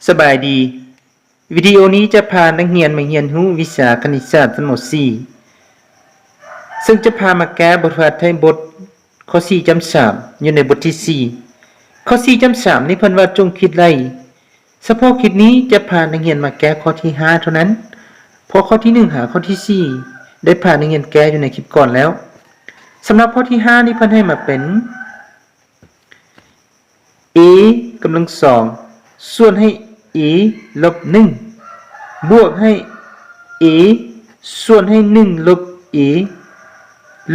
ສະບາຍດີ. ວິດີໂອນີ້ຈະພານັກຮຽນມາຮຽນຮູ້ວິຊາຄະນິດສາດຊັ້ນ ມ.ສີ່ ເຊິ່ງຈະພາມາແກ້ບົດຝຶກຫັດໄທບົດຂໍ້ ສີ່ຈ້ຳສາມ ຢູ່ໃນບົດທີ ສີ່. ຂໍ້ ສີ່ຈ້ຳສາມ ນີ້ເພິ່ນວ່າຈົ່ງຄິດໄລ່. ສະເພາະຄລິບນີ້ຈະພານັກຮຽນມາແກ້ຂໍ້ທີ ຫ້າ ເທົ່ານັ້ນ, ເພາະຂໍ້ທີ ໜຶ່ງ ຫາຂໍ້ທີ ສີ່ ໄດ້ພານັກຮຽນແກ້ຢູ່ໃນຄລິບກ່ອນແລ້ວ. ສຳລັບຂໍ້ທີ ຫ້າ ນີ້ເພິ່ນໃຫ້ມາເປັນ a ກຳລັງສອງ ສ່ວນໃຫ້ a ລົບ ໜຶ່ງ ບວກໃຫ້ a ສ່ວນໃຫ້ ໜຶ່ງ ລົບ a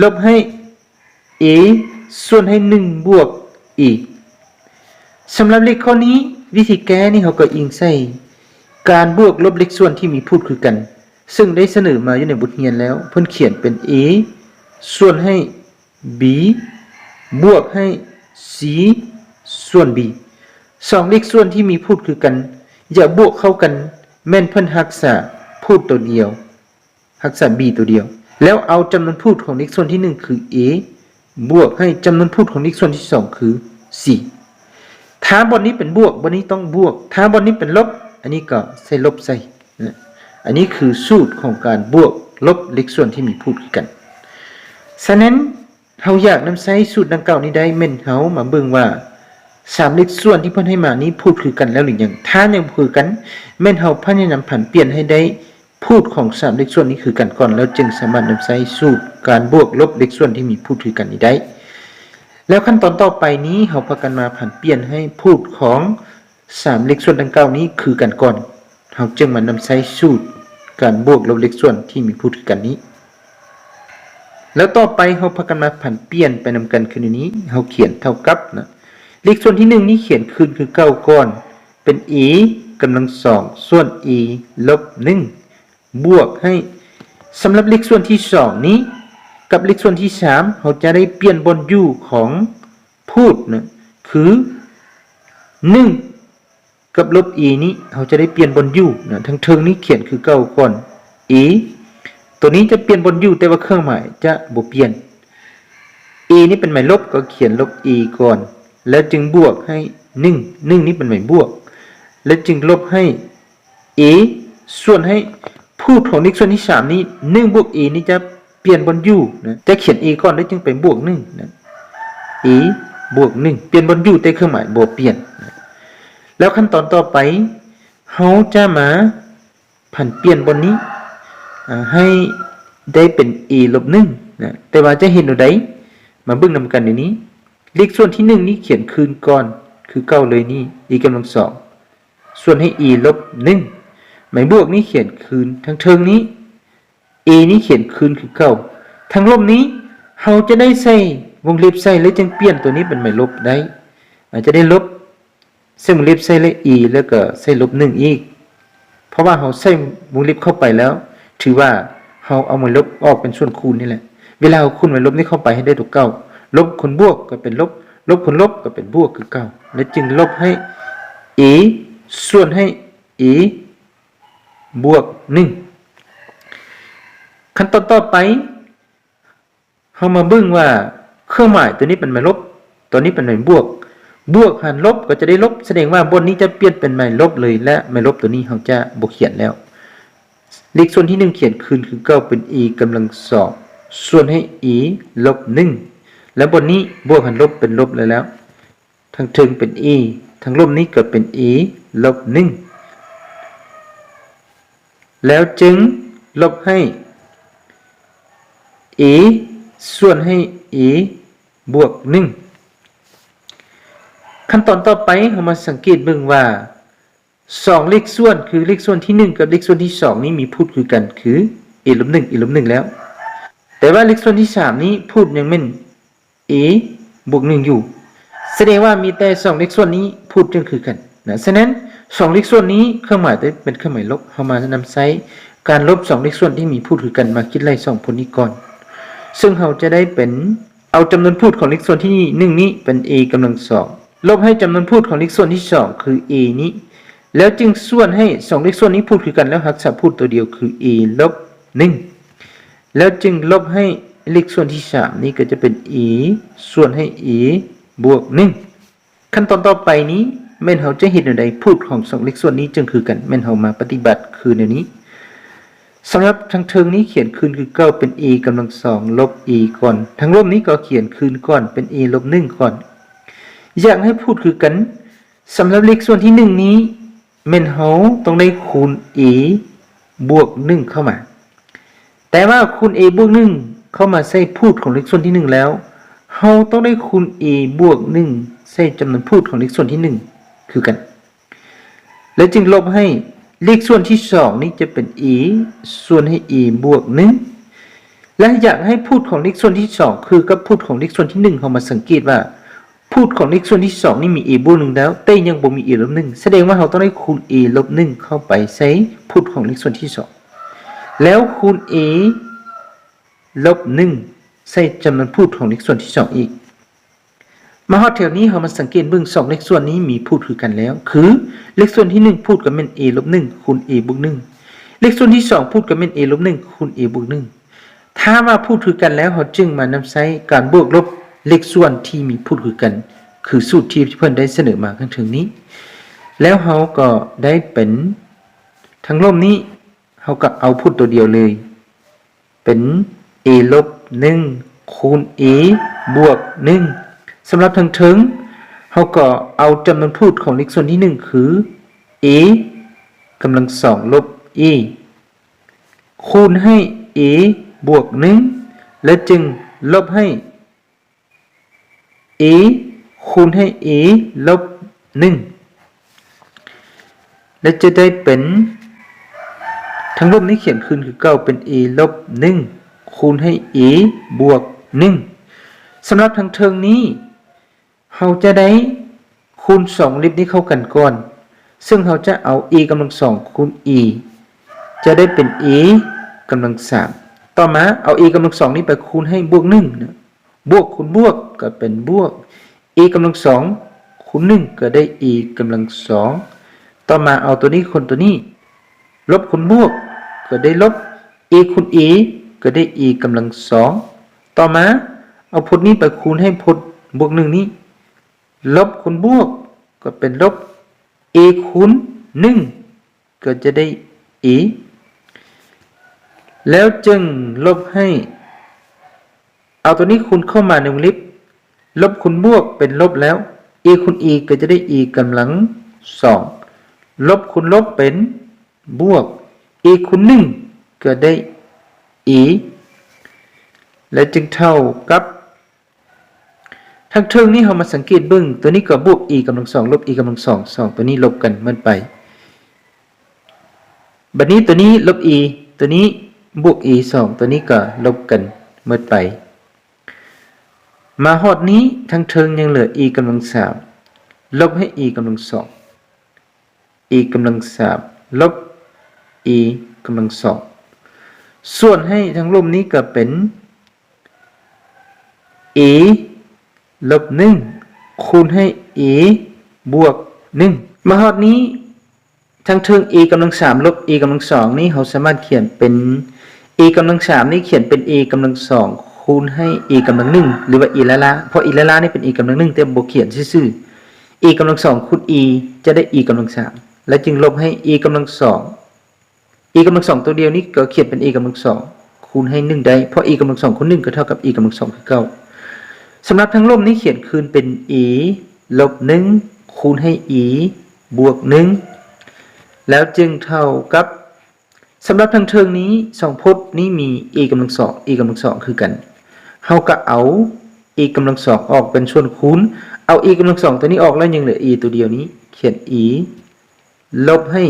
ລົບໃຫ້ a ສ່ວນໃຫ້ ໜຶ່ງ ບວກ a. ສຳລັບເລກຂໍ້ນີ້, ວິທີແກ້ນີ້ເຮົາກໍອີງໃສ່ການບວກລົບເລກສ່ວນທີ່ມີພູດຄືກັນ, ເຊິ່ງໄດ້ສະເໜີມາຢູ່ໃນບົດຮຽນແລ້ວ. ເພິ່ນຂຽນເປັນ a ສ່ວນໃຫ້ b ບວກໃຫ້ c ສ່ວນ b. ສອງເລກສ່ວນທີ່ມີພູດຄືກັນ ຢາກບວກເຂົ້າກັນ ແມ່ນເພິ່ນຮັກສາພູດໂຕດຽວ, ຮັກສາ b ໂຕດຽວ ແລ້ວເອົາຈຳນວນພູດຂອງເລກສ່ວນທີ ໜຶ່ງ ຄື a ບວກໃຫ້ຈຳນວນພູດຂອງເລກສ່ວນທີ ສອງ ຄື c. ຖ້າບ່ອນນີ້ເປັນບວກ, ບ່ອນນີ້ຕ້ອງບວກ. ຖ້າບ່ອນນີ້ເປັນລົບ, ອັນນີ້ກໍໃສ່ລົບໃສ່. ອັນນີ້ຄືສູດຂອງການບວກລົບເລກສ່ວນທີ່ມີພູດຄືກັນ. ສະນັ້ນ, ເຮົາຢາກນຳໃຊ້ສູດດັ່ງກ່າວນີ້ໄດ້ ແມ່ນເຮົາມາເບິ່ງວ່າ ສາມເລກສ່ວນທີ່ເພິ່ນໃຫ້ມານີ້ພູດຄືກັນແລ້ວຫຼືຍັງ. ຖ້າຍັງບໍ່ຄືກັນ, ແມ່ນເຮົາພະຍາຍາມຜັນປ່ຽນໃຫ້ໄດ້ພູດຂອງສາມເລກສ່ວນນີ້ຄືກັນກ່ອນ, ແລ້ວຈຶ່ງສາມາດນຳໃຊ້ສູດການບວກລົບເລກສ່ວນທີ່ມີພູດຄືກັນນີ້ໄດ້. ແລ້ວຂັ້ນຕອນຕໍ່ໄປນີ້ ເຮົາພາກັນມາຜັນປ່ຽນໃຫ້ພູດຂອງ ສາມເລກສ່ວນດັ່ງກ່າວນີ້ຄືກັນກ່ອນ, ເຮົາຈຶ່ງມານຳໃຊ້ສູດການບວກລົບເລກສ່ວນທີ່ມີພູດຄືກັນນີ້. ແລ້ວຕໍ່ໄປເຮົາພາກັນມາຜັນປ່ຽນໄປນຳກັນຄືນີ້, ເຮົາຂຽນເທົ່າກັບນະ, ເລກສ່ວນທີ ໜຶ່ງ ນີ້ຂຽນຄືນຄືເກົ່າກ່ອນ, ເປັນ a ກຳລັງສອງ ສ່ວນ a ລົບ ໜຶ່ງ ບວກໃຫ້. ສຳລັບເລກສ່ວນທີ ສອງ ນີ້ ກັບເລກສ່ວນທີ ສາມ ເຮົາຈະໄດ້ປ່ຽນບ່ອນຢູ່ຂອງ ພູດນະ ຄື ໜຶ່ງ ກັບລົບ a ນີ້ ເຮົາຈະໄດ້ປ່ຽນບ່ອນຢູ່ນະ. ທາງເທິງນີ້ຂຽນຄືເກົ່າກ່ອນ a, ໂຕນີ້ຈະປ່ຽນບ່ອນຢູ່ ແຕ່ວ່າເຄື່ອງໝາຍຈະບໍ່ປ່ຽນ. a ນີ້ເປັນໝາຍລົບ ກໍຂຽນລົບ a ກ່ອນ ແລ້ວຈຶ່ງບວກໃຫ້ ໜຶ່ງ, ໜຶ່ງນີ້ເປັນໝາຍບວກ ແລ້ວຈຶ່ງລົບໃຫ້ a ສ່ວນໃຫ້ ພູດຂອງເລກສ່ວນທີ ສາມ ນີ້ ໜຶ່ງ ບວກ a ນີ້ຈະປ່ຽນບ່ອນຢູ່ນະ, ຈະຂຽນ a ກ່ອນ ແລ້ວຈຶ່ງໄປບວກ ໜຶ່ງ ນະ, a ບວກ ໜຶ່ງ ປ່ຽນບ່ອນຢູ່ ແຕ່ເຄື່ອງໝາຍບໍ່ປ່ຽນນະ. ແລ້ວຂັ້ນຕອນຕໍ່ໄປ ເຮົາຈະມາຜັນປ່ຽນບ່ອນນີ້ ອາ ໃຫ້ໄດ້ເປັນ a ລົບ ໜຶ່ງ ນະ. ແຕ່ວ່າຈະເຮັດແນວໃດ ມາເບິ່ງນຳກັນດຽວນີ້. ເລກສ່ວນທີ ໜຶ່ງ ນີ້ຂຽນຄືນກ່ອນ ຄືເກົ່າເລີຍນີ້ a ກຳລັງສອງ ສ່ວນໃຫ້ a ລົບ ໜຶ່ງ. ໝາຍບວກນີ້ຂຽນຄືນ ທາງເທິງນີ້ a ນີ້ຂຽນຄືນຄືເກົ່າ. ທາງລົບນີ້ ເຮົາຈະໄດ້ໃສ່ວົງເລັບໃສ່ ແລ້ວຈຶ່ງປ່ຽນໂຕນີ້ເປັນໝາຍລົບໄດ້. ອາດຈະໄດ້ລົບ ໃສ່ວົງເລັບໃສ່ ແລະ a ແລ້ວກໍໃສ່ລົບ ໜຶ່ງ ອີກ. ເພາະວ່າເຮົາໃສ່ວົງເລັບເຂົ້າໄປແລ້ວ ຖືວ່າເຮົາເອົາໝາຍລົບອອກເປັນສ່ວນຄູນນີ້ແຫຼະ. ເວລາເຮົາຄູນໝາຍລົບນີ້ເຂົ້າໄປໃຫ້ໄດ້ຕົວເກົ່າ, ລົບຄູນບວກກໍເປັນລົບ, ລົບຄູນລົບກໍເປັນບວກຄືເກົ່າ, ແລ້ວຈຶ່ງລົບໃຫ້ a ສ່ວນໃຫ້ a ບວກ ໜຶ່ງ. ຂັ້ນຕອນຕໍ່ໄປ ເຮົາມາເບິ່ງວ່າເຄື່ອງໝາຍໂຕນີ້ເປັນໝາຍລົບ, ໂຕນີ້ເປັນໝາຍບວກ. ບວກຫານລົບກໍຈະໄດ້ລົບ, ສະແດງວ່າບ່ອນນີ້ຈະປ່ຽນເປັນໝາຍລົບເລີຍ ແລະ ໝາຍລົບໂຕນີ້ເຮົາຈະບໍ່ຂຽນແລ້ວ. ເລກສ່ວນທີ ໜຶ່ງ ຂຽນຄືນຄືເກົ່າເປັນ a ກຳລັງສອງ ສ່ວນໃຫ້ a ລົບ ໜຶ່ງ ແລ້ວບ່ອນນີ້ບວກຫານລົບເປັນລົບແລ້ວ. ທາງເທິງເປັນ a, ທາງລົບນີ້ກໍເປັນ a ລົບ ໜຶ່ງ ແລ້ວຈຶ່ງລົບໃຫ້ a ສ່ວນໃຫ້ a ບວກ ໜຶ່ງ. ຂັ້ນຕອນຕໍ່ໄປ ເຮົາມາສັງເກດເບິ່ງວ່າ ສອງເລກສ່ວນ ຄືເລກສ່ວນທີ ໜຶ່ງ ກັບເລກສ່ວນທີ ສອງ ນີ້ມີພູດຄືກັນ ຄື a ລົບ ໜຶ່ງ a ລົບ ໜຶ່ງ ແລ້ວ. ແຕ່ວ່າເລກສ່ວນທີ ສາມ ນີ້ພູດຍັງແມ່ນ a ບວກ ໜຶ່ງ ຢູ່. ສະແດງວ່າມີແຕ່ສອງເລກສ່ວນນີ້ພູດຈຶ່ງຄືກັນນະ. ສະນັ້ນ ສອງເລກສ່ວນນີ້ເຄື່ອງໝາຍຈະເປັນເຄື່ອງໝາຍລົບ. ເຮົາມານຳໃຊ້ການລົບສອງເລກສ່ວນທີ່ມີພູດຄືກັນມາຄິດໄລ່ສອງຜົນນີ້ກ່ອນ. ເຊິ່ງເຮົາຈະໄດ້ເປັນ ເອົາຈຳນວນພູດຂອງເລກສ່ວນທີ ໜຶ່ງ ນີ້ເປັນ a ກຳລັງສອງ ລົບໃຫ້ຈຳນວນພູດຂອງເລກສ່ວນທີ ສອງ ຄື a ນີ້ ແລ້ວຈຶ່ງສ່ວນໃຫ້ສອງເລກສ່ວນນີ້ພູດຄືກັນ ແລ້ວຮັກສາພູດໂຕດຽວຄື a ລົບ ໜຶ່ງ ແລ້ວຈຶ່ງລົບໃຫ້ເລກສ່ວນທີ ສາມ ນີ້ກໍຈະເປັນ a ສ່ວນໃຫ້ a ບວກ ໜຶ່ງ. ຂັ້ນຕອນຕໍ່ໄປນີ້ ແມ່ນເຮົາຈະເຮັດແນວໃດ? ພູດຂອງສອງເລກສ່ວນນີ້ຈຶ່ງຄືກັນ ແມ່ນເຮົາມາປະຕິບັດຄືແນວນີ້. ສຳລັບທາງເທິງນີ້ຂຽນຄືນຄືເກົ່າເປັນ a ກຳລັງສອງລົບ a ກ່ອນ, ທາງລຸ່ມນີ້ກໍຂຽນຄືນກ່ອນເປັນ a ລົບໜຶ່ງກ່ອນ. ຢາກໃຫ້ພູດຄືກັນ, ສຳລັບເລກສ່ວນທີໜຶ່ງນີ້ ແມ່ນເຮົາຕ້ອງໄດ້ຄູນ a ບວກໜຶ່ງເຂົ້າມາ. ແຕ່ວ່າຄູນ a ບວກໜຶ່ງເຂົ້າມາໃສ່ພູດຂອງເລກສ່ວນທີໜຶ່ງແລ້ວ, ເຮົາຕ້ອງໄດ້ຄູນ a ບວກໜຶ່ງໃສ່ຈຳນວນພູດຂອງເລກສ່ວນທີໜຶ່ງຄືກັນ ແລະ ຈຶ່ງລົບໃຫ້ເລກສ່ວນທີສອງນີ້ຈະເປັນ a ສ່ວນໃຫ້ a ບວກໜຶ່ງ ແລະ ຢາກໃຫ້ພູດຂອງເລກສ່ວນທີສອງຄືກັບພູດຂອງເລກສ່ວນທີໜຶ່ງ, ເຮົາມາສັງເກດວ່າ ພູດຂອງເລກສ່ວນທີສອງນີ້ມີ a ບວກໜຶ່ງແລ້ວ ແຕ່ຍັງບໍ່ມີ a ລົບໜຶ່ງ ສະແດງວ່າເຮົາຕ້ອງໄດ້ຄູນ a ລົບໜຶ່ງເຂົ້າໄປໃສ່ພູດຂອງເລກສ່ວນທີສອງ ແລ້ວຄູນ a ລົບໜຶ່ງໃສ່ຈຳນວນພູດຂອງເລກສ່ວນທີສອງອີກ. ມາຮອດແຖວນີ້ ເຮົາມາສັງເກດເບິ່ງ ສອງເລກສ່ວນນີ້ມີພູດຄືກັນແລ້ວ ຄືເລກສ່ວນທີໜຶ່ງ ພູດກໍແມ່ນ a ລົບໜຶ່ງ ຄູນ a ບວກໜຶ່ງ, ເລກສ່ວນທີສອງ ພູດກໍແມ່ນ a ລົບໜຶ່ງ ຄູນ a ບວກໜຶ່ງ. ຖ້າວ່າພູດຄືກັນແລ້ວ ເຮົາຈຶ່ງມານຳໃຊ້ການບວກລົບເລກສ່ວນທີ່ມີພູດຄືກັນ ຄືສູດທີ່ເພິ່ນໄດ້ສະເໜີມາຂ້າງເທິງນີ້ ແລ້ວເຮົາກໍໄດ້ເປັນ ທາງລຸ່ມນີ້ ເຮົາກໍເອົາພູດຕົວດຽວເລີຍ ເປັນ a ລົບໜຶ່ງ ຄູນ a ບວກໜຶ່ງ. ສຳລັບທາງເທິງ ເຮົາກໍເອົາຈຳນວນພູດຂອງເລກສ່ວນທີໜຶ່ງ ຄື a ກຳລັງສອງລົບ a ຄູນໃຫ້ a ບວກໜຶ່ງ ແລະ ຈຶ່ງລົບໃຫ້ a ຄູນໃຫ້ a ລົບໜຶ່ງ ແລະ ຈະໄດ້ເປັນ ທາງລຸ່ມນີ້ຂຽນຄືນຄືເກົ່າເປັນ a ລົບໜຶ່ງ ຄູນໃຫ້ a ບວກໜຶ່ງ. ສຳລັບທາງເທິງນີ້ ເຮົາຈະໄດ້ຄູນສອງວງເລັບນີ້ເຂົ້າກັນກ່ອນ, ເຊິ່ງເຮົາຈະເອົາ a ກຳລັງສອງຄູນ a ຈະໄດ້ເປັນ a ກຳລັງສາມ. ຕໍ່ມາເອົາ a ກຳລັງສອງນີ້ໄປຄູນໃຫ້ບວກໜຶ່ງນະ, ບວກຄູນບວກກໍເປັນບວກ a ກຳລັງສອງຄູນໜຶ່ງກໍໄດ້ a ກຳລັງສອງ. ຕໍ່ມາເອົາຕົວນີ້ຄູນຕົວນີ້ ລົບຄູນບວກກໍໄດ້ລົບ a ຄູນ a ກໍໄດ້ a ກຳລັງສອງ. ຕໍ່ມາເອົາພົດນີ້ໄປຄູນໃຫ້ພົດບວກໜຶ່ງນີ້ ລົບຄູນບວກກໍເປັນລົບ a ຄູນໜຶ່ງ ກໍຈະໄດ້ a ແລ້ວຈຶ່ງລົບໃຫ້ ເອົາຕົວນີ້ຄູນເຂົ້າມາໃນວົງເລັບ ລົບຄູນບວກເປັນລົບແລ້ວ a ຄູນ a ກໍຈະໄດ້ a ກຳລັງສອງ ລົບຄູນລົບເປັນບວກ a ຄູນໜຶ່ງກໍໄດ້ a ແລະ ຈຶ່ງເທົ່າກັບ ທາງເທິງນີ້ເຮົາມາສັງເກດເບິ່ງ ຕົວນີ້ກໍບວກ a ກຳລັງສອງ ລົບ a ກຳລັງສອງ ສອງຕົວນີ້ລົບກັນໝົດໄປ. ບັດນີ້ຕົວນີ້ລົບ a ຕົວນີ້ບວກ a ສອງຕົວນີ້ກໍລົບກັນໝົດໄປ. ມາຮອດນີ້ທາງເທິງຍັງເຫຼືອ a ກຳລັງສາມ ລົບໃຫ້ a ກຳລັງສອງ a ກຳລັງສາມ ລົບ a ກຳລັງສອງ ສ່ວນໃຫ້ທາງລຸ່ມນີ້ກໍເປັນ a ລົບໜຶ່ງ ຄູນໃຫ້ a ບວກໜຶ່ງ. ມາຮອດນີ້ ທາງເທິງ a ກຳລັງສາມ ລົບ a ກຳລັງສອງນີ້ ເຮົາສາມາດຂຽນເປັນ a ກຳລັງສາມນີ້ຂຽນເປັນ a ກຳລັງສອງ ຄູນໃຫ້ a ກຳລັງໜຶ່ງ ຫຼືວ່າ a ລ້າໆ ເພາະ a ລ້າໆນີ້ເປັນ a ກຳລັງໜຶ່ງ ແຕ່ບໍ່ຂຽນຊື່ໆ a ກຳລັງສອງຄູນ a ຈະໄດ້ a ກຳລັງສາມ ແລະ ຈຶ່ງລົບໃຫ້ a ກຳລັງສອງ a ກຳລັງສອງຕົວດຽວນີ້ກໍຂຽນເປັນ a ກຳລັງສອງຄູນໃຫ້ໜຶ່ງໄດ້ ເພາະ a ກຳລັງສອງຄູນໜຶ່ງກໍເທົ່າກັບ a ກຳລັງສອງຄືເກົ່າ. ສຳລັບທາງລຸ່ມນີ້ຂຽນຄືນເປັນ a ລົບໜຶ່ງ ຄູນໃຫ້ a ບວກໜຶ່ງ ແລ້ວຈຶ່ງເທົ່າກັບ ສຳລັບທາງເທິງນີ້ ສອງພົດນີ້ມີ a ກຳລັງສອງ a ກຳລັງສອງຄືກັນ ເຮົາກໍເອົາ a ກຳລັງສອງອອກເປັນສ່ວນຄູນ ເອົາ a ກຳລັງສອງຕົວນີ້ອອກແລ້ວຍັງເຫຼືອ a ຕົວດຽວນີ້ ຂຽນ a ລົບໃຫ້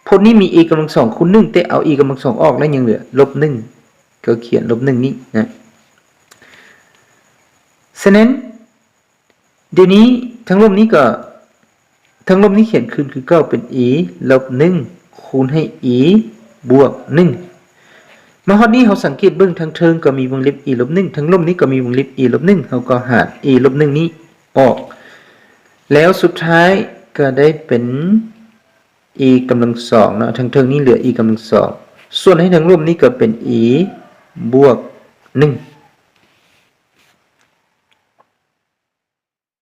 ພົດນີ້ມີ a ກຳລັງສອງຄູນໜຶ່ງ ແຕ່ເອົາ a ກຳລັງສອງອອກແລ້ວຍັງເຫຼືອລົບໜຶ່ງ ກໍຂຽນລົບໜຶ່ງນີ້ນະ. ສະນັ້ນ ດຽວນີ້ທາງລຸ່ມນີ້ກໍ ທາງລຸ່ມນີ້ຂຽນຄືນຄືເກົ່າເປັນ a ລົບໜຶ່ງ ຄູນໃຫ້ a ບວກໜຶ່ງ. ມາຮອດນີ້ເຮົາສັງເກດເບິ່ງ ທາງເທິງກໍມີວົງເລັບ a ລົບໜຶ່ງ ທາງລຸ່ມນີ້ກໍມີວົງເລັບ a ລົບໜຶ່ງ ເຮົາກໍຫານ a ລົບໜຶ່ງນີ້ອອກ ແລ້ວສຸດທ້າຍກໍໄດ້ເປັນ a ກຳລັງສອງເນາະ ທາງເທິງນີ້ເຫຼືອ a ກຳລັງສອງ ສ່ວນໃຫ້ທາງລຸ່ມນີ້ກໍເປັນ a ບວກໜຶ່ງ.